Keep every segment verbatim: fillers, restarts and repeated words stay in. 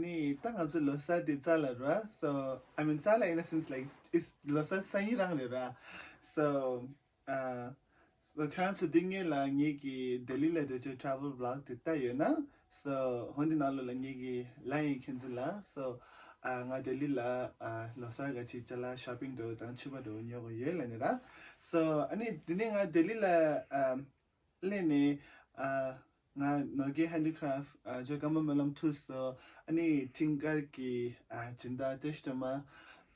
ནི་ད་ང་ཚོ་ལོ་གསར་དེ་རྩ་ལ་ར། So I mean, རྩ་ལ་in a sense, like, it's ལོ་གསར་སང་ཉིན་རང་རེད་ར། So uh, so ཁྱེད་རང་ཚོ་འདི་ངེད་ལ་ངེད་ཀྱི་ལྡི་ལི་ལ་འགྲོ་རྒྱུ་travel vlog དེ་ལྟ་ཡོད་ན། So འོན་ཏེ་ནང་ལོགས་ལ་ངེད་ཀྱི་ལ་ཡིན་མཁན་ཚོ་ལ། So uh, ང་ལྡི་ལི་ལ་uh, ལོ་གསར་ག་ཅིག་ཅ་ལག་shopping འགྲོ་དང་ཕྱུ་པ་འགྲོ་ཉོ་གི་ཡོད་ལབ་ནི་ར། So ཨ་ནི་དེ་ནས་ང་ལྡི་ལི་ལ་um, སླེབས་ནས་ཨ། ང་ནོར་རྒྱས་ཧེན་ཌི་ཁེ་རབ་ཊི་ཨ་ཇོ་ཀརྨ་སྨོན་ལམ་ཐུག་སོང་། ཨ་ནི་ཊིང་དཀར་གྱི་ཨ་སྦྱིན་བདག་བཀྲ་ཤིས་སྒྲོལ་མ་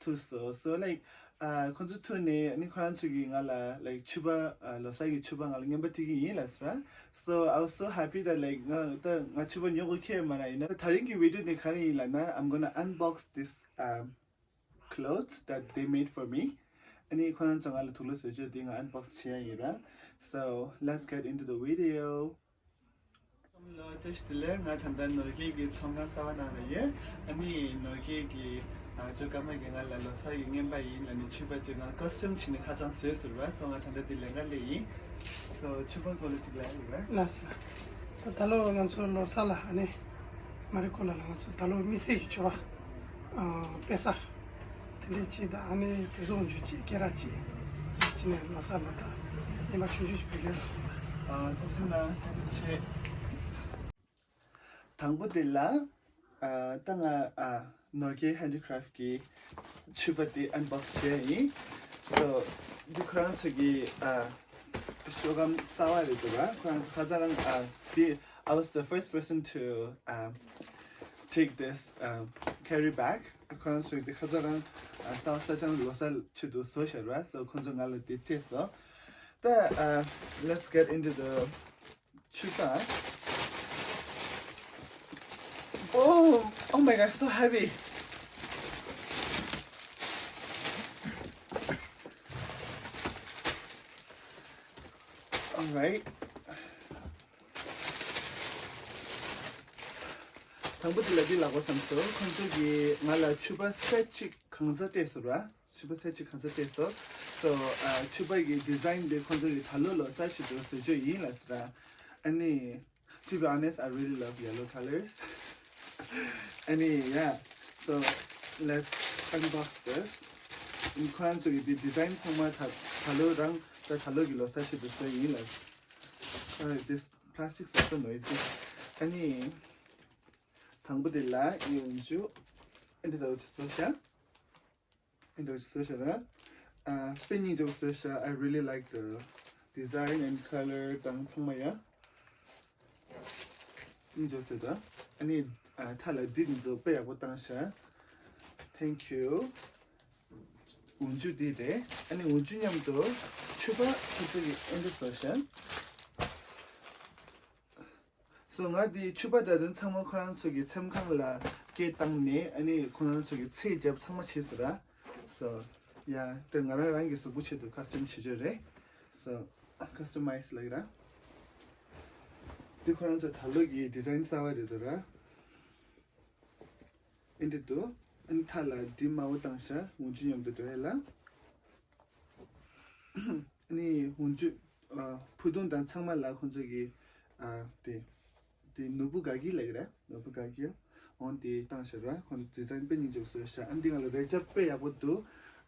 ཐུག་སོང་། So like ཨ་ཁོང་ཚོ་ཐུག་ནས་ཨ་ནི་ཁོ་རང་ཚོ་གིས་ང་ལ་like ཕྱུ་པ་ཨ་ལོ་གསར་གྱི་ཕྱུ་པ་ང་ལ་རྔན་པ་སྤྲད་ཀྱི་ཡིན་ལབ་སོང་། So I was so happy that like ང་ད་ང་ཕྱུ་པ་ཉོ་དགོས་ཁེལ་མ་རེད། ཡིན་ན་ད་རིང་གི་video འདི་ག་རེ་ཡིན་ལབ་ན། I'm gonna unbox this um, clothes that they made for me. ཨ་ནི་ཁོ་རང་ཚོ་ང་ལ་དུག་ལོག་བཟོ་བཅོས་དེ་ང་unbox བྱེད་ཡ་ཡིན་ར། So let's get into the video. ལོ་བཀྲ་ཤིས་བདེ་ལེགས། ང་ད་ལྟ་ནོར་རྒྱས་ཀྱི་ཚོང་ཁང་གསར་པ་ནང་ལ་ཡོད། ཨ་ནི་ནོར་རྒྱས་ཀྱི་ཨ་ཇོ་ཀརྨ་གིས་ང་ལ་ལོ་གསར་གྱི་རྔན་པ་ཡིན་ལབ་ནས་ཕྱུ་པ་ཅིག་ང་custom བྱས་ནས་ཁ་སང་བཟོས་ཟེར་བ། So ང་ད་ལྟ་འདི་ལེན་ག་སླེབས་ཡིན། So ཕྱུ་པ་སྐོར་ལ་ཅིག་ལབ་ཡ་ཡིན་ར། ལགས་སོ། ད་ད་ལོ་ང་ཚོ་ལོ་གསར་ལ་ཨ་ནི་མ་རི་ཀོ་ལ་ལ་ང་ཚོ་ད་ལོ་དམིགས་བསལ་གྱི་ཕྱུ་པ་ཨ་དཔེ་ས་དེ་འདྲས་ཅིག་དང་ཨ་ནི་དེ་ཚོ་འཇུ་ཅིག་སྐེ་རགས་ཅིག་དེ་ཅི་ནས་ལོ་གསར་ལ་ད་རྔན་པ་ཆུང་ཆུང་ཞིག་ཕུལ་གྱི་ཡོད། ཨ་ཐུགས་རྗེ་གནང་། བཀའ་དྲིན་ཆེ། དང་པོ་དེ་ལ་ཨ་ད་ང་ཨ་ནོར་རྒྱས་ཧེན་ཌི་ཁེ་རབ་ཊི་གི་ཕྱུ་པ་དེ་unbox བྱས་ཡིན། So འདི་ཁོ་རང་ཚོ་གི་ཨ་ཤོག་སྒམ་གསར་པ་རེད་འདུག་ར། ཁོ་རང་ཚོ་ཁ་སང་རང་ཨ་དེ I was the first person to um, take this um, carry bag. ཁོ་རང་ཚོས་དེ་ཁ་སང་རང་ཨ་གསར་པ་གསར་རྐྱང་ལོ་གསར་ཆེད་དུ་བཟོས་བཞག་ར། So ཁོ་ཚོས་ང་ལ་དེ་སྤྲད་སོང་། ད་ཨ་let's get into the ཕྱུ་པ། Oh, oh my god, so heavy. Alright. དང་པོ་དེ་ལ་འདི་ལབ་དགོས་བསམ་སོང་། ཁོང་ཚོ་གིས་ང་ལ་ཕྱུ་པ་སེ་ཊི་གཅིག་གང་ཚ་སྤྲད་སོང་ར། ཕྱུ་པ་སེ་ཊི་གཅིག་གང་ཚ་སྤྲད་སོང་། So ཨ་ཕྱུ་པ་གི་ཌི་ཛའིན་དེ་ཁོང་ཚོ་གིས་ད་ལོ་ལོ་གསར་ཆེད་དུ་བཟོ་བཅོས་ཡིན་ལབ་སོང་ར། ཨ་ནི། To be honest, I really love yellow colors. ཨ་ནི་yeah, so let's unbox this. ཨ་ནི་ཁོ་རང་ཚོ་གི་འདི་ཌི་ཛའིན་ཚང་མ་ད་ད་ལོ་རང་ད་ད་ལོ་གི་ལོ་གསར་ཆེད་དུ་བཟོས་ཡིན་ལབ། Sorry, this plastic is so noisy. ཨ་ནི་དང་པོ་དེ་ལ་ཡོང་རྒྱུ་ཨ་འདི་ལྟ་བུ་ཅིག་བཟོས་ཤག་ཨ་འདི་བཟོས་ཤག་ར། ཨ་དཔེ་སྙིང་རྗེ་པོ་བཟོས་ཤག I really like the design and color དང་ཚང་མ་ཡ། སྙིང་རྗེ་པོ་བཟོས་འདུག་ཨ་ནི་ཨ་མཐའ་ལ་འདི་འདི་ཚོ་དཔེ་ཡག་པོ་བཏང་ཤག Thank you. འོག་འཇུག་འདི་རེད། ཨ་ནི་འོག་འཇུག་མཉམ་དུ་ཕྱུ་པ་ཁོ་ཚོ་གི་ཨ་འདི་བཟོས་ཤག So ང་འདི་ཕྱུ་པ་ད་དུང་ཚང་མ་ཁོ་རང་ཚོ་གི་མཚན་ཁང་ལ་སྐད་བཏང་ནས་ཨ་ནི་ཁོ་རང་ཚོ་གི་ཚེས་བརྒྱབ་ཚང་མ་བྱས་སོང་ར། So yeah, དེ་ང་རང་རང་གི་གཟུགས་པོ་ཆེད་དུ་ཁ་སི་ཊམ་བྱེད་རྒྱུ་རེད། So customize ལབ་ཀྱི་ར། འདི་ཁོ་རང་ཚོ་ད་ལོ་གི་ཌི་ཛའིན་གསར་པ་རེད་འདུག་ར། ཨེ་འདྲ་འདུག་ཨ་ནི་མཐའ་ལ་འདི་དམར་པོ་བཏང་ཤག་འོག་འཇུག་མཉམ་དུ་འགྲོ་ཡ་ལ། ཨ་ནི་འོག་འཇུག་ཨ་ཕུ་དུང་དང་ཚང་མ་ལ་ཁོང་ཚོ་གི་ཨ་དེ་དེ་ནོར་བུ་དགའ་སྐྱིད་ལབ་ཀྱི་རེད། ནོར་བུ་དགའ་སྐྱིད་འོང་དེ་བཏང་ཤག་ར། ཁོང་ཚོ་ཌི་ཛའིན་དཔེ་སྙིང་རྗེ་པོ་བཟོས་ཤག་ཨ་ནི་འདི་ང་ལ་རས་ཆ་དཔེ་ཡག་པོ་འདུག་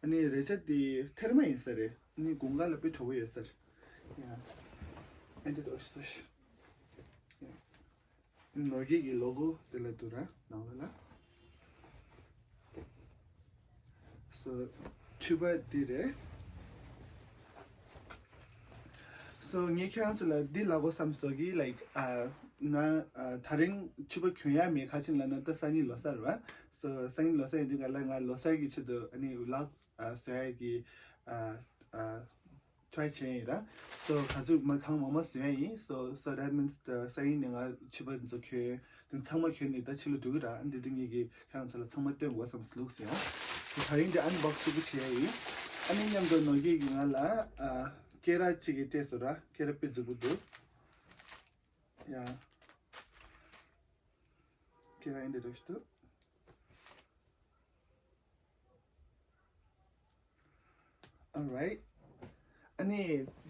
ཨ་ནི་རས་ཆ་དེ་ཐེར་མ་ཡིན་ས་རེད། ཨ་ནི་དགུན་ཁ་ལ་དཔེ་དྲོ་པོ་ཡོད་ས་རེད། ཡ། ཨེ་འདྲ་འདུག་བཟོས་ཤག་ཡ། ནོར་རྒྱས་ཀྱི་ལོ་གོ་དེ་ལ་འདུག་ར་ནང་ལོགས་ལ། So ཕྱུ་པ་འདི་རེད། So ངས་ཁྱེད་རང་ཚོ་ལ་འདི་ལབ་དགོས་བསམ་སོང་གི like ཨ་ང་ཨ་ད་རིང་ཕྱུ་པ་གྱོན་ཡ་མེད། ག་ཅི་ལབ་ན་ད་སང་ཉིན་ལོ་གསར་རེད་བ། So སང་ཉིན་ལོ་གསར་ཡིན་དུས་ག་ལ་ང་ལོ་གསར་གྱི་ཆེད་དུ་ཨ་ནི་ཝི་ལོག་ཨ་བཟོ་ཡ་གི་ཨ་ཨ་try བྱས་ཡིན་ར། So ག་ཚོད་མ་གང་མང་མང་བཟོས་ཡིན། So so that means the སང་ཉིན་ནས་ང་ཕྱུ་པ་འདི་ཚོ་གྱོན་དེ་ཚང་མ་གྱོན་ནས་ད་ཕྱི་ལ་འགྲོ་གི་ར། འདི་དུས་ངེད་ཀྱིས་ཁྱེད་རང་ཚོ་ལ་ཚང་མ་སྟོན་དགོས་བསམ་སླུག་སོང་། So ད་རིང་འདི་unbox གཅིག་པུ་བྱས་ཡིན། ཨ་ནི་མཉམ་དུ་ནོར་རྒྱས་ཀྱིས་ང་ལ་ཨ་སྐེ་རགས་གཅིག་གི་སྤྲད་སོང་ར། སྐེ་རགས་དཔེ་རྫིག་པོ་འདུག་ཡ། སྐེ་རགས་འདི་འདྲ་ཞིག་འདུག Alright. ཨ་ནི་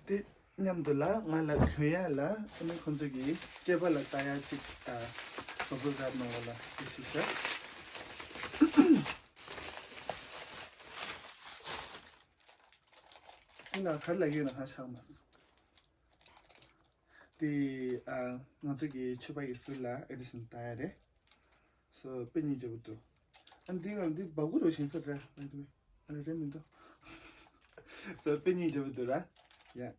དེ་མཉམ་དུ་ལ་ང་ལ་གྱོན་ཡ་ལ་ཨ་ནི་ཁོང་ཚོ་གི་སྐེད་པ་ལ་བཏགས་ཡ་གཅིག་ཨ་bubble wrap ནང་ལ་དེ་ཞིག་ཤག་ཁྱེད་ན་ག་རེ་ལབ་ཀྱི་ཡོད་ན་ཧ་ཤག་མ་སོང་། དེ་ཨ་ང་ཚོ་གི་ཕྱུ་པ་གི་ཟུར་ལ་ཨེ་ཌི་ཤན་བཏང་ཡ་རེད། སོ་དཔེ་སྙིང་རྗེ་པོ་འདུག་ཨ་འདི་ག་འདི་སྦ་ཁུག་རོ་ཞིང་ས་རེད། བའི་དུ་བའི་ཨ་རེ་རེད་མི་འདུག་སོ་དཔེ་སྙིང་རྗེ་པོ་འདུག་ར། ཡ།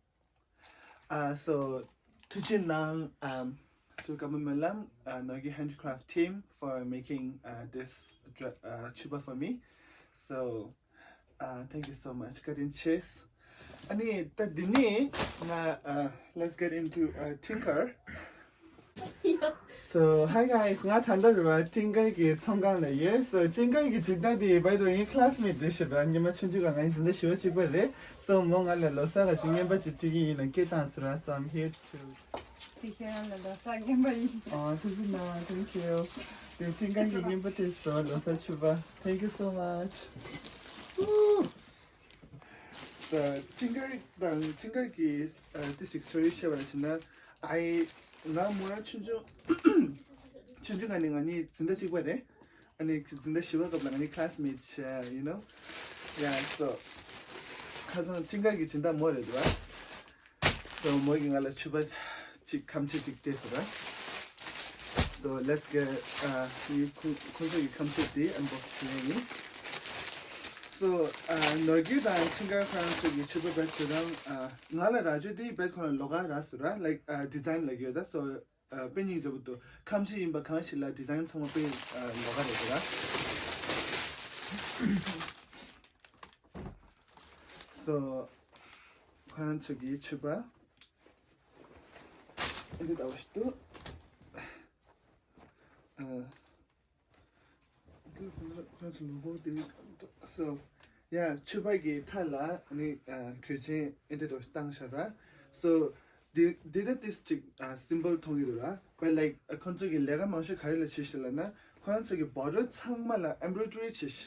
Uh, so, ཐུགས་རྗེ་གནང་um, to Government Lam, uh, Nogi Handicraft team for making uh, this dra- uh, chupa for me. So, uh, thank you so much. Cut in cheers. ཨ་ནི་ད་འདི་ནས་ང་uh, let's get into uh, tinker. So, hi guys, ང་ད་ལྟ་རུ་བ་ཊིང་ཀར་གྱི་ཚོང་ཁང་ལ་ཡོད། So, ཊིང་ཀར་གྱི་སྦྱིན་བདག་དེ་by the way ངའི་classmate རེད་ཤག་ར། ཉི་མ་ཆུང་ཆུང་ག་ང་ཡི་འཛིན་གྲྭ་བཞི་པ་གཅིག་པ་རེད། So, མོ་ང་ལ་ལོ་གསར་ག་ཅིག་རྔན་པ་ཅིག་སྤྲད་ཀྱི་ཡིན་ལ་སྐད་བཏང་ཟེར་ར། So, I'm here to དེ་ཁྱེད་རང་ལ་ལོ་གསར་རྔན་པ་ཡིན། ཨ་ཐུགས་རྗེ་གནང་། Thank you. དེ་ཊིང་ཀར་གྱི་རྔན་པ་སྤྲད་སོང་། ལོ་གསར་ཕྱུ་པ། Thank you so much. ཊིང་ཀར་དང་ཊིང་ཀར་གྱི་ཨ་ཏི་ཞིག་story བཤད་པ་ཞིག་ན། ཨའི་ང་མོ་རང་ཆུང་ཆུང་ཆུང་ཆུང་ང་ནི་ང་གཉིས་འཛིན་གྲྭ་གཅིག་པ་རེད། ཨ་ནི་འཛིན་གྲྭ་བཞི་པ་སྐབས་ལ་ང་གཉིས་classmate བྱས། you know. Yeah, so ཁ་སང་ཊིང་ཀར་གྱི་སྦྱིན་བདག་མོ་རེད་འདུག་ཨ། So མོ་གིས་ང་ལ་ཕྱུ་པ་གཅིག་ཁམ་ཆུ་གཅིག་སྤྲད་ཟེར་ར། So let's get uh, ཁོ་ཁོ་ཚོ་གི་ཁམ་ཆུ་དེ་unbox བྱེད་ཡ་ཡིན། So uh, ནོར་རྒྱུ་དང་ཊིང་ཀར་ཁོ་རང་ཚོ་གི་ཕྱུ་པ་བེད་ཁོ་རང་uh, ང་ལ་རག་རྒྱུ་དེ་བེད་ཁོ་རང་ལོགས་ཀ་རག་ཟེར་ར། Like uh, design ལབ་ཀྱི་ཡོད་ད། So དཔེ་སྙིང་རྗེ་པོ་འདུག་ཁམ་ཆུ་ཡིན་པ་གང་ཞིག་ལ་design ཚང་མ་དཔེ་ལོགས་ཀ་རེད་འདུག་ལ། So ཁོ་རང་ཚོ་གི་ཕྱུ་པ་འདི་ལྟ་བུ་ཞིག་འདུག་ཁོ་རང་ཚོ་ལོ་གོ་དེ། So yeah, ཕྱུ་པ་གི་མཐའ་ལ་ནི་གོས་ཆེན་ཨེ་འདྲ་དུ་བཏང་བཞག་ར། So འདི་འདི་ད་ཏིས་ཅིག་simple མཐོང་གི་འདུག་ར། But like ཁོ་ཚོ་གི་ལས་ཀ་མང་ཤོས་ག་རེ་ལ་བྱེད་ཤེས་ལབ་ན། ཁོ་རང་ཚོ་གི་border ཚང་མ་ལ་embroidery བྱེད་ཤེས།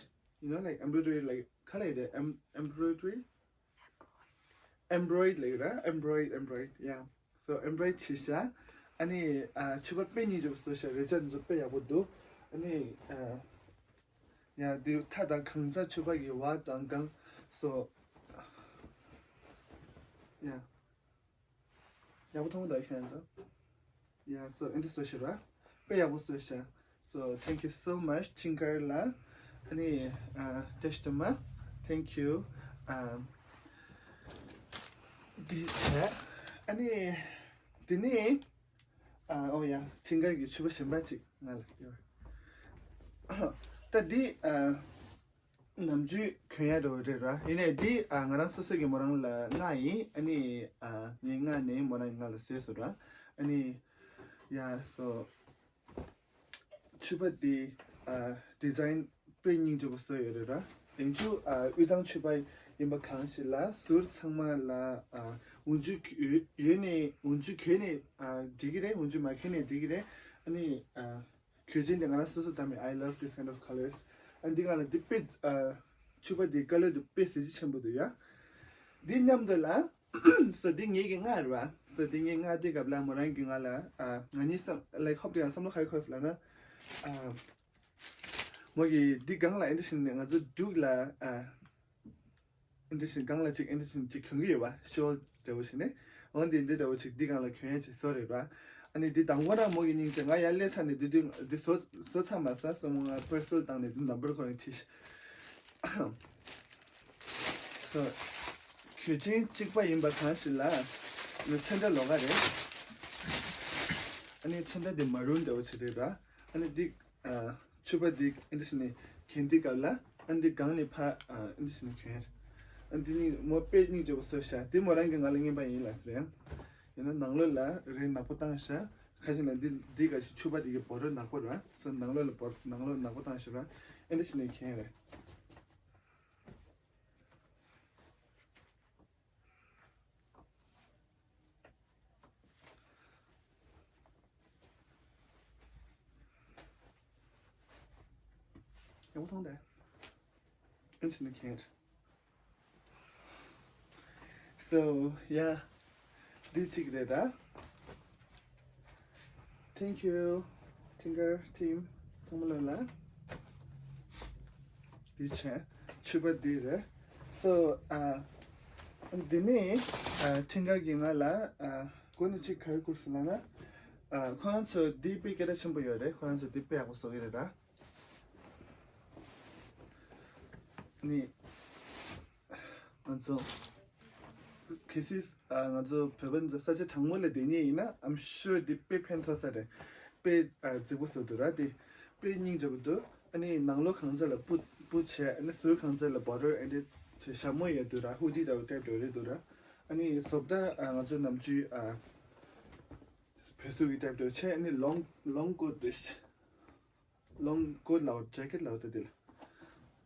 You know, like embroidery, like ག་རེ་རེད། Em- embroidery embroid ལབ་ཀྱི་ར། embroid, embroid, yeah. So embroid བྱས་ཤག་ཨ་ནི་ཨ་ཕྱུ་པ་དཔེ་སྙིང་རྗེ་པོ་བཟོས་ཤག་རས་ཆ་འདི་ཚོ་དཔེ་ཡག་པོ་འདུག་ཨ་ནི་ཨ་ཡ་འདི་མཐའ་དང་གང་ཚ་ཕྱུ་པ་གི་བ་དང་གང་། So yeah. ཡག་པོ་མཐོང་གི་འདུག་ཁྱེད་ཚོ། Yeah, so ཨེ་འདྲ་བཟོས་ཤག་ར། དཔེ་ཡག་པོ་བཟོས་ཤག So thank you so much ཊིང་ཀར་ལ། ཨ་ནི་ཨ་བཀྲ་ཤིས་བདེ་མོ། Thank you. ཨ་འདི་བྱས། ཨ་ནི་འདི་ནི་ཨ་ཨོ་ཡ་ཊིང་ཀར་གྱི་ཕྱུ་པ་གཞན་པ་ཅིག་ང་ལ་ཡོད། ད་འདི་ཨ་ནམ་རྒྱུན་གྱོན་ཡ་འདྲ་བོ་རེད་ར། ཡིན་ནའི་འདི་ཨ་ང་རང་སོ་སོ་གི་མོ་རང་ལ་མངགས་ཡིན། ཨ་ནི་ཨ་ངས་མངགས་ནས་མོ་རང་གིས་ང་ལ་བཟོས་སོང་ར། ཨ་ནི་ཡ་སོ་ཕྱུ་པ་འདི་ཨ་ཌི་ཛའིན་དཔེ་སྙིང་རྗེ་པོ་བཟོས་ཡོད་རེད་ར། དེང་ཆུ་ཨ་དབུས་གཙང་ཕྱུ་པ་ཡིན་པ་གང་ཞིག་ལ་ཟུར་ཚང་མ་ལ་ཨ་འོག་འཇུག་ཡོད་ཡོད་ནས་འོག་འཇུག་གྱོན་ནས་ཨ་འགྲིག་གི་རེད། འོག་འཇུག་མ་གྱོན་ནས་འགྲིག་གི་རེད། ཨ་ནི་ཨ་གོས་ཆེན་དེ་ང་རང་སོ་སོ་བཏང་མེད། I love this kind of colors. ཨ་འདི་ག་ལ་འདི་དཔེ་ཨ་ཕྱུ་པ་འདི་ཀ་ལར་འདི་དཔེ་གཟི་བརྗིད་ཆེན་པོ་འདུག་ཡ། འདི་མཉམ་དུ་ལ་སོ་འདི་ངེད་ཀྱི་མངགས་རེད་བ། སོ་འདི་ངས་མངགས་དུས་སྐབས་ལ་མོ་རང་གིས་ང་ལ་ཨ་ང་གཉིས་བསམ་like ཧོབ་དེ་ཡང་བསམ་བློ་ག་རེ་འཁོར་སོང་ལབ་ན། ཨ་མོ་གིས་འདི་སྒང་ལ་ཨེ་འདི་བཞིན་ནས་ང་ཚོ་འབྲུག་ལ་ཨ་ཨེ་འདི་བཞིན་སྒང་ལ་ཅིག་ཨེ་འདི་བཞིན་ཅིག་གྱོན་གྱི་ཡོད་པ། ཤོལ་འདྲ་བོ་ཞིག་ནས། འོ་འདི་འདི་འདྲ་བོ་ཅིག་འདི་སྒང་ལ་གྱོན་ཡ་ཅིག་བཟོ་རེད་པ། ཨ་ནི་འདི་དང་པོ་རང་མོ་གི་སྙིང་རྗེ། ང་ཡར་སླེབས་ཚར་ནས་འདི་དུས་འདི་བཟོ་བཟོ་ཚར་མ་ཟ་སོ་མོ་ང་པར་སེལ་བཏང་ནས་འདི་ནམ་བར་ཁོ་རང་ཁྲིད། སོ་གོས་ཆེན་གཅིག་པ་ཡིན་པ་གང་ཞིག་ལ་ནི་ཚོན་ཁྲ་ལོགས་ཀ་རེད། ཨ་ནི་ཚོན་ཁྲ་འདི་མ་རུན་འདྲ་བོ་ཅིག་རེད་པ། ཨ་ནི་འདི་ཨ་ཕྱུ་པ་འདི་ཨེ་འདི་བཞིན་ནས་གྱོན་དུས་སྐབས་ལ་ཨ་འདི་སྒང་ནས་ཕར་ཨ་ཨེ་འདི་བཞིན་ནས་གྱོན་ཡ་རེད། ཨ་འདི་གཉིས་མོ་དཔེ་སྙིང་རྗེ་པོ་བཟོས་ཤག་འདི་མོ་རང་གིས་ང་ལ་རྔན་པ་ཡིན་ལབ་ཟེར་ཡང་། ཡིན་ན་ནང་ལོགས་ལ་རས་ནག་པོ་བཏང་ཤག་ཁ་ཅིག་ལ་འདི་འདི་ག་ཞིག་ཕྱུ་པ་འདི་གི་བོ་ཊར་ནག་པོ་རེད་བ། སོ་ནང་ལོགས་ལ་བོ་ནང་ལོགས་ནག་པོ་བཏང་ཤག་ར། ཨེ་འདི་བཞིན་ནས་གྱོན་ཡ་རེད། ཡག་པོ་མཐོང་དེ། ཨེ་འདི་བཞིན་ནས་གྱོན་ཡ་རེད། So yeah, འདི་གཅིག་རེད་ད། Thank you, ཊིང་ཀར་ཊིམ་ཚང་མ་ལོ་ལ། འདི་བྱས། ཕྱུ་པ་འདི་རེད། So ཨ། འདི་ནི་ཨ། ཁྲིན་ཀར་གྱིས་ང་ལ་ཨ། འགོ་ནས་ཅིག་ག་རེ་བསྐུར་སོང་ལབ་ན། ཨ། ཁོ་རང་ཚོ་འདི་དཔེ་སྐད་གྲགས་ཆེན་པོ་ཡོད་རེད། ཁོ་རང་ཚོ་འདི་དཔེ་ཡག་པོ་བཟོ་གི་རེད་ད། ནི། ང་ཚོ། གལ་སྲིད་ཨ། ང་ཚོ་བོད་པ་ཚོ་ས་ཆ་གྲང་མོ་ལ་བསྡད་མཁན་ཡིན་ན། I'm sure འདི་དཔེ་ཕན་ཐོགས་ས་རེད། དཔེ་ཨ། རྫིག་པོ་བཟོ་འདུག་ར། དེ་དཔེ་སྙིང་རྗེ་པོ་འདུག་ཨ་ནི་ནང་ལོགས་གང་ཚ་ལ་སྤུ་སྤུ་བྱས། ཨ་ནི་ཟུར་གང་ཚ་ལ་བོ་ཌར་ཨེ་འདྲ་བྱས། ཞྭ་མོ་ཡོད་འདུག་ར། ཧུ་ཌི་འདྲ་བོ་ཊའིབ་འདྲ་བོ་རེད་འདུག་ར། ཨ་ནི་བཟོ་ལྟ་ཨ། ང་ཚོ་ནམ་རྒྱུན་ཨ། བོད་ཟུར་གྱི་ཊའིབ་འདྲ་བོ་བྱས། ཨ་ནི་ལོང་ལོང་ཀོ་ཊི་རེད། ལོང་ཀོ་ཊི་ལབ། ཇེ་ཀེཊ་ལབ་ད་དེ་ལ།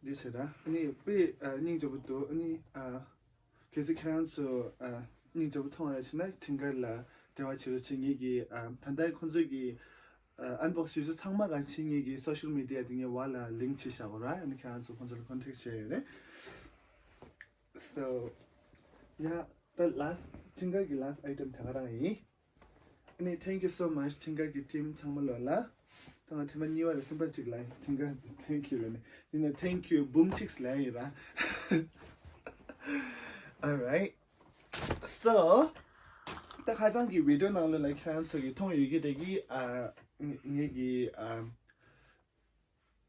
འདི་བྱས་ར། ཨ་ནི་དཔེ་ཨ། སྙིང་རྗེ་པོ་འདུག་ཨ་ནི་ཨ། གལ་སྲིད་ཁྱེད་རང་ཚོ་ཨ། སྙིང་རྗེ་པོ་མཐོང་བ་རེད་བྱས་ན། ཁྲིན་ཀར་ལ་འབྲེལ་བ་བྱེད་རོགས་བྱེད། ངེད་ཀྱིས་ཨ། ད་ལྟ་ཁོང་ཚོ་གི་ཨ། ཨན་བོག་སི་བྱེད་ཚུལ་ཚང་མ་ག་ཕྱི་ངེད་ཀྱི་སོ་ཤལ་མི་ཌི་ཡ་དེ་ངའི་བར་ལ་ལིང་ཀི་བྱས་བཞག་གོ་ར། ཨ་ནི་ཁྱེད་རང་ཚོ་ཁོང་ཚོ་ལ་ཀོན་ཊེག་བྱས་ཡོད་རེད། So yeah, the last ཁྲིན་ཀར་གྱི་ལ་སི་ཊི་ཨའི་ཊེམ་དེ་ག་རང་ཡིན། ཨ་ནི་thank you so much ཁྲིན་ཀར་གྱི་ཊིམ་ཚང་མ་ལོ་ལ། ད་ང་ཐེངས་མ་གཉིས་པ་ལ་སེམས་པ་གཅིག་ལ་ཁྲིན་ཀར་thank you ལབ་ནས། དེ་ནས་thank you འབུམ་གཅིག་ལབ་ཡིན་ར། Alright, so ད་ཁ་སང་གི་བི་ཌི་ཡོ་ནང་ལོགས་ལ་ཁྱེད་རང་ཚོ་གིས་མཐོང་ཡོད་ཀྱི་རེད་ཀི། ཨ། ངེད་ཀྱི་ཨ།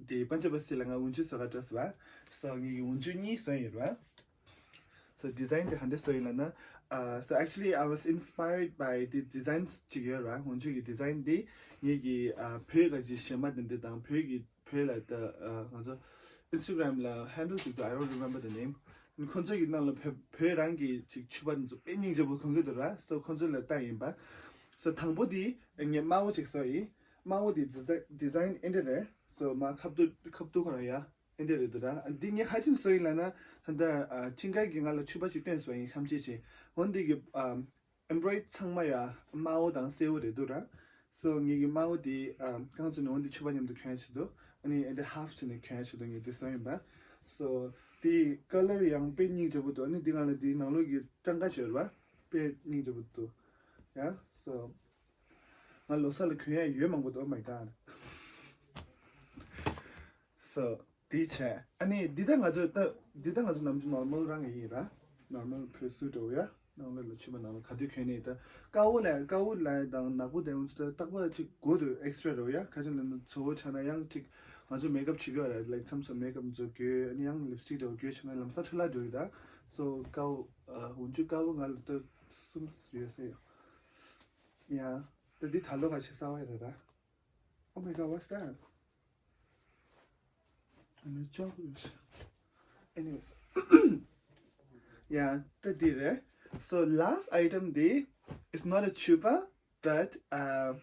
དེ་པན་ཇ་བ་སི་ལ་ང་འོན་ཆུ་ཟ་ག་འགྲོ་སོང་བ། So ངེད་ཀྱི་འོན་ཆུ་གཉིས་བཟོས་ཡོད་ར། So design དེ་ག་འདྲ་བཟོས་ཡིན་ལབ་ན། ཨ། So actually I was inspired by the designs ཅིག་ཡོད་ར། འོན་ཆུ་གི་design དེ་ངེད་ཀྱི་ཨ། བོད་ག་ཅིག་གཞས་མ་དེ་འདྲ་དང་། བོད་ཀྱི་བོད་ལ་ད་ཨ། ང་ཚོ་Instagram ལ་handle ཅིག་འདུག I don't remember the name. ཁོང་ཚོ་གི་ནང་ལ་བོད་བོད་རང་གི་ཅིག་ཕྱུ་པ་དེ་ཚོ་དཔེ་སྙིང་རྗེ་པོ་གོན་གྱི་འདུག་ར། So ཁོང་ཚོ་ལ་བལྟས་ཡིན་པ། So དང་པོ་དེ་ངས་དམར་པོ་ཅིག་བཟོས་ཡིན། དམར་པོ་དེ་design འདི་འདྲ་རེད། So མ་ཁ་ཐུག་ཁ་ཐུག་ཁོ་རང་ཡ་འདི་འདྲ་རེད་འདུག་ར། འདི་ངས་ཧ་ཅང་བཟོས་ཡིན་ལབ་ན། ད་ལྟ་ཨ། ཁྲིན་ཀར་གྱིས་ང་ལ་ཕྱུ་པ་ཞིག་སྟོན་སོང་ཡིན། ཁམས་ཅེ་ཞིག་འོན་འདི་གི་ཨ། ཨེམ་བྷོ་རོ་ཌི་རི་ཚང་མ་ཡ་དམར་པོ་དང་སེར་པོ་རེད་འདུག་ར། So ངེད་ཀྱི་དམར་པོ་དེ་ཨ། རྐང་བཙུགས་ནས་འོན་འདི་ཕྱུ་པ་མཉམ་དུ་གྱོན་ཡ་ཆེད་དུ། ཨ་ནི་འདི་ཧབ་བྱས་ནས་གྱོན་ཡ་ཆེད་དུ་ངས་འདི་བཟོས་ཡིན་པ། So དེ་ཀ་ལར་ཡང་དཔེ་སྙིང་རྗེ་པོ་འདུག་ཨ་ནི་འདི་སྒང་ལ་འདི་ནང་ལོགས་ཀྱི་སྤྲང་ཀ་ཡོད་རེད་པ། དཔེ་སྙིང་རྗེ་པོ་འདུག་ཡ། So ང་ལོ་གསར་ལ་གྱོན་ཡ་ཡོད་མང་པོ་འདུག Oh my god. So དེ་བྱས། ཨ་ནི་འདི་ད་ང་ཚོ་ད་འདི་ད་ང་ཚོ་ནམ་རྒྱུན་ནོར་མལ་རང་ཡིན་ར། ནོར་མལ་བོད་སུ་འགྲོ་ཡ། ནང་ལོགས་ལ་ཕྱུ་པ་ནང་ལ་ག་དུས་གྱོན་ནས། ད་དཀར་པོ་ལ་དཀར་པོ་ལ་དང་ནག་པོ་དེ་ཚོ་ད་རྟག་པར་ཅིག་དགོས་འདུག extra འགྲོ་ཡ། ཁ་ཅིག་ནང་ཚོ་བོ་ཆགས་ན་ཡང་ཅིག་ང་ཚོ་མེག་ཨབ་བྱེད་དགོས་ར། Like མཚམས་མཚམས་མེག་ཨབ་ཚོ་དགོས། ཨ་ནི་ཡང་ལིབ་སི་ཊིག་འདྲ་བོ་དགོས་བྱུང་ན་ལམ་སང་འཕྲོ་བརླག་འགྲོ་གི་ད། So དཀར་པོ་ཨ། འོན་ཆུ་དཀར་པོ་ང་ལ་ད་གསུམ་ཡོད་ས་ཡོད། ཡ། ད་འདི་ད་ལོ་ཁ་ཤས་གསར་པ་རེད་ར། Oh my god, what's that? I'm a chocolate. Anyways. Yeah, ད་འདི་རེད། So last item འདི། It's not a ཕྱུ་པ། But ཨ།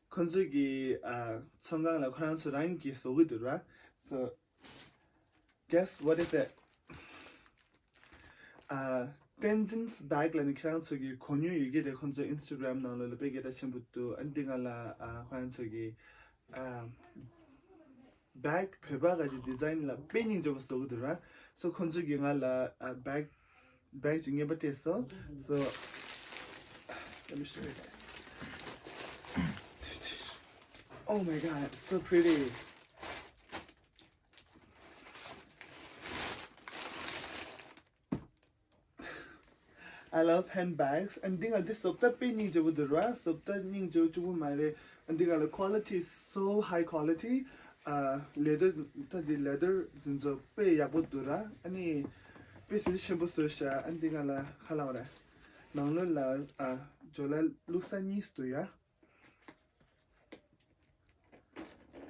ཁོང་ཚོ་གི་ཨ། ཚོང་ཁང་ལ་ཁོ་རང་ཚོ་རང་གིས་བཟོ་གི་འདུག་ར། So guess what is it? ཨ། Tenzin's bag ལབ་ནས་ཁྱེད་རང་ཚོ་གིས་གོ་མྱོང་ཡོད་ཀྱི་རེད། ཁོང་ཚོ་Instagram ནང་ལོགས་ལ་དཔེ་སྐད་གྲགས་ཆེན་པོ་འདུག་ཨ་ནི་འདི་སྒང་ལ་ཨ། ཁོ་རང་ཚོ་གི་ཨ། བེག་བོད་པ་ག་ཅིག་ཌི་ཛའིན་ལ་དཔེ་སྙིང་རྗེ་པོ་བཟོ་གི་འདུག་ར། So ཁོང་ཚོ་གིས་ང་ལ་ཨ། བེག་བེག་ཅིག་རྔན་པ་སྤྲད་སོང་། So let me show you guys. Oh my god, it's so pretty. I love handbags. And འདི་ང་འདི་བཟོ་ལྟ་དཔེ་སྙིང་རྗེ་པོ་འདུག་ར། བཟོ་ལྟ་སྙིང་རྗེ་པོ་གཅིག་པུ་མ་རེད། And འདི་ང་ལ་quality is so high quality. ཨ། ལེ་དར། ད་འདི་ལེ་དར་འདི་ཚོ་དཔེ་ཡག་པོ་འདུག་ར། ཨ་ནི་དཔེ་གཟི་ཆེན་པོ་བཟོས་ཤག་ཨ་འདི་ང་ལ་ཁ་ལག་ར། ནང་ལོགས་ལ་ཨ། ཇོ་ལ་བླུགས་ས་གཉིས་འདུག་ཡ།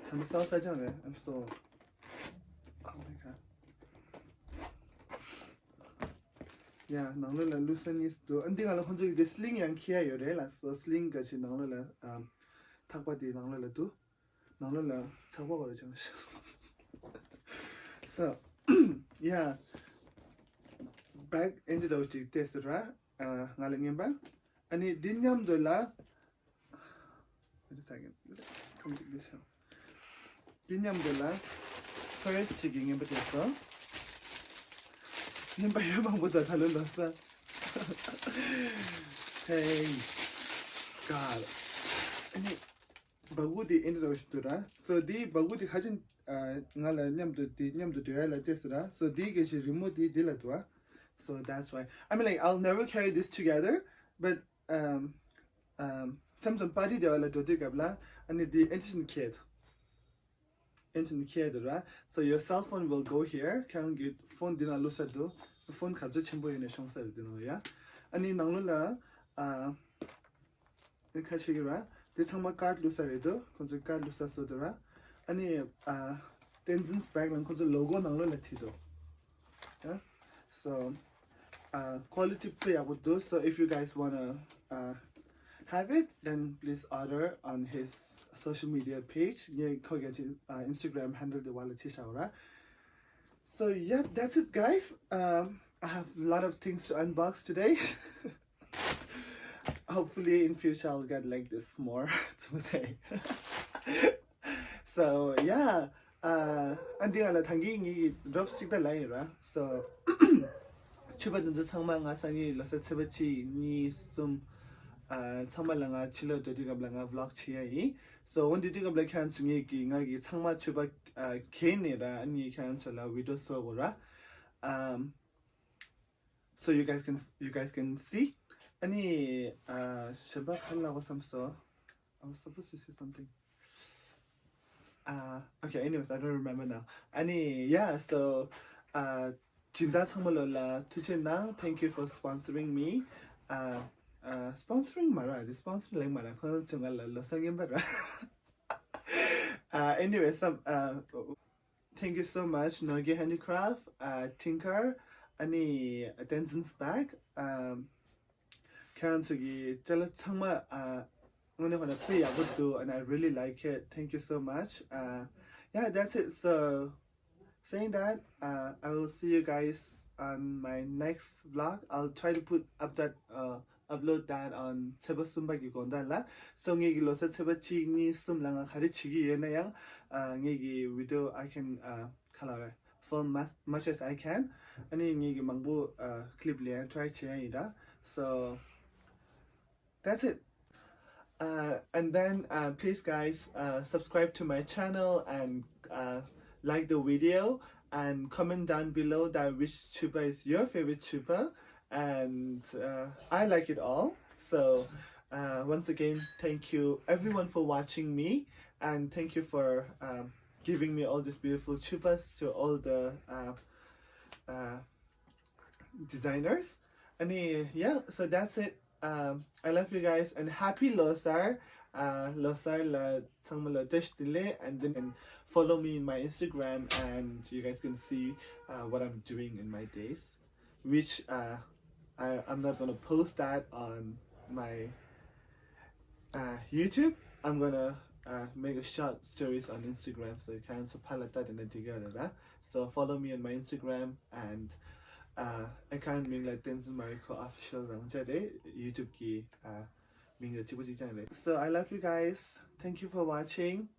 ད་ནི་སའོ་ས་ཅང་རེད། I'm so, oh my god. ཡ། ནང་ལོགས་ལ་བླུགས་ས་གཉིས་འདུག་ཨ་འདི་སྒང་ལ་ཁོང་ཚོ་གི་དེ་སི་ལིང་ཡང་འཁྱེར་ཡ་ཡོད་རེད་ལ། So སི་ལིང་ག་ཅིག་ནང་ལོགས་ལ་ཨ། ཐག་པ་དེ་ནང་ལོགས་ལ་འདུག་ནང་ལོགས་ལ་ཚགས་པ་གོ་རེ་ཅང་ཤ། So yeah, བེག་ཨེ་འདྲ་འདྲ་བོ་ཅིག་སྤྲད་སོང་ར། ཨ། ང་ལ་རྔན་པ། ཨ་ནི་འདི་མཉམ་དུ་ལ། Wait a second. འདི་མཉམ་དུ་ལ་ཕར་སི་ཅིག་གི་རྔན་པ་སྤྲད་སོང་། རྔན་པ་ཡོད་མང་པོ་འདུག་ད་ལོ་ལོ་ས། Hey God. ཨ་ནི། སྦ་ཁུག་དེ་ཨེ་འདྲ་ཞིག་འདུག་ར། So དེ་སྦ་ཁུག་དེ་ཁ་ཅིག་ང་ལ་མཉམ་དུ་དེ་མཉམ་དུ་སྡོད་ཡ་ལ་བལྟས་སོང་ར། So དེ་གལ་ཆེ་རི་མོ་དེ་དེ་ལ་འདུག་ཨ། So that's why, I mean, like, I'll never carry this together, but um um མཚམས་མཚམས་པར་ཊི་དེ་བ་ལ་འགྲོ་དུས་སྐབས་ལ་ཨ་ནི་དེ་ཨེ་འདྲ་ཞིག་ཁྱེར་འདུག་ཨེ་འདྲ་ཞིག་ཁྱེར་འདུག་ར། So your cell phone will go here. ཁྱེད་རང་གི་ཕོན་འདི་ནང་བླུགས་ས་འདུག་ཕོན་ག་ཚོད་ཆེན་པོ་ཡིན་ནའི་ཤོང་ས་རེད་འདི་ནང་ལ་ཡ། ཨ་ནི་ནང་ལོགས་ལ་ཨ། ཁ་ཤས་ཀྱིས་ར། དེ་ཚང་མ་ཀར་ཌི་བླུགས་ས་རེད་འདུག་ཁོང་ཚོས་ཀར་ཌི་བླུགས་ས་བཟོ་འདུག་ར། ཨ་ནི་ཨ། Tenzin་སྦེག་ལ་ཁོང་ཚོས་ལོ་གོ་ནང་ལོགས་ལ་བྲིས་འདུག་ཡ། So ཨ། ཀོ་ལི་ཊི་དཔེ་ཡག་པོ་འདུག So if you guys wanna uh, have it, then please order on his social media page. ངས་ཁོ་གི་ཨ། Instagram handle་དེ་བ་ལ་བྲིས་བཞག་ར། So yep, that's it, guys. Um, I have a lot of things to unbox today. Hopefully in future I'll get like this more to say. So yeah, uh, ཨ་འདི་ང་ལ་ཐང་གི་ངའི་ཌོབ་སི་གཅིག་ད་ལ་ཡིན་ར། So ཕྱུ་པ་འདི་ཚོ་ཚང་མ་ང་སང་ཉིན་ལོ་གསར་ཚེས་པ་གཅིག་གཉིས་གསུམ་ཨ། ཚང་མ་ལ་ང་ཕྱི་ལོགས་སྡོད་དུས་སྐབས་ལ་ང་ཝི་ལོག་བྱེད་ཡ་ཡིན། So འོ་འདི་དུས་སྐབས་ལ་ཁྱེད་རང་ཚོ་ངེད་ཀྱི་ང་གི་ཚང་མ་ཕྱུ་པ་ཨ། གྱོན་ནས་ར། ཨ་ནི་ཁྱེད་རང་ཚོ་ལ་བི་ཌི་ཡོ་བཟོ་དགོས་ར། Um, so you guys can, you guys can see. ཨ་ནི་ཨ། གཞན་པ་ག་རེ་ལབ་དགོས་བསམ་སོང་། I was supposed to say something. Uh, okay, anyways, I don't remember now. ཨ་ནི་yeah, so uh, སྦྱིན་བདག་ཚང་མ་ལོ་ལ་ཐུགས་རྗེ་གནང་། Thank you for sponsoring me. Uh, uh, sponsoring མ་རེད། འདི་སི་པོན་སར་ལབ་མ་རེད། ཁོང་ཚོས་ང་ལ་ལོ་གསར་རྔན་པ་ར། Uh, anyway, some, uh, thank you so much, Nogi Handicraft, uh, Tinker, ཨ་ནི་Tenzin་སྦེག um, ཁྱེད་རང་ཚོ་གི་ཅ་ལག་ཚང་མ་ཨ། དངོས་གནས་ཁོ་ན་དཔེ་ཡག་པོ་འདུག and I really like it. Thank you so much. Uh, yeah, that's it. So, saying that, uh, I will see you guys on my next vlog. I'll try to put up that, uh, upload that on ཚེས་པ་གསུམ་པ་གི་དགོང་དག་ལ། So ངེད་ཀྱི་ལོ་གསར་ཚེས་པ་གཅིག་གཉིས་གསུམ་ལ་ང་ག་རེ་བྱེད་ཀྱི་ཡོད་ན་ཡང་ཨ། ངེད་ཀྱི་བི་ཌི་ཡོ་I can, uh, ག་ལབ་རེད། Film as much as I can. ཨ་ནི་ངེད་ཀྱི་མང་པོ་ཨ། ཀི་ལིབ་ལེན་ཡ་ཊི་རའི་བྱེད་ཡ་ཡིན་ར། So that's it. Uh, and then uh, please, guys, uh, subscribe to my channel and uh, like the video and comment down below that which Chupa is your favorite Chupa. And uh, I like it all. So uh, once again, thank you everyone for watching me, and thank you for um, giving me all these beautiful Chupas to all the uh, uh, designers. ཨ་ནི་yeah, so that's it. Um, I love you guys and happy Losar. Uh, Losar la ཚང་མ་ལ་བཀྲ་ཤིས་བདེ་ལེགས། And then follow me in my Instagram and you guys can see uh, what I'm doing in my days, which uh, I, I'm not gonna post that on my uh, YouTube. I'm gonna uh, make a short stories on Instagram, so you can also follow that in the together. So follow me on my Instagram and uh, account མིང་ལ་Tenzin Mariko Official རང་འཇགས་རེད། YouTube གི uh, མིང་ལ་གཅིག་པ་གཅིག་རྐྱང་རེད། So I love you guys. Thank you for watching.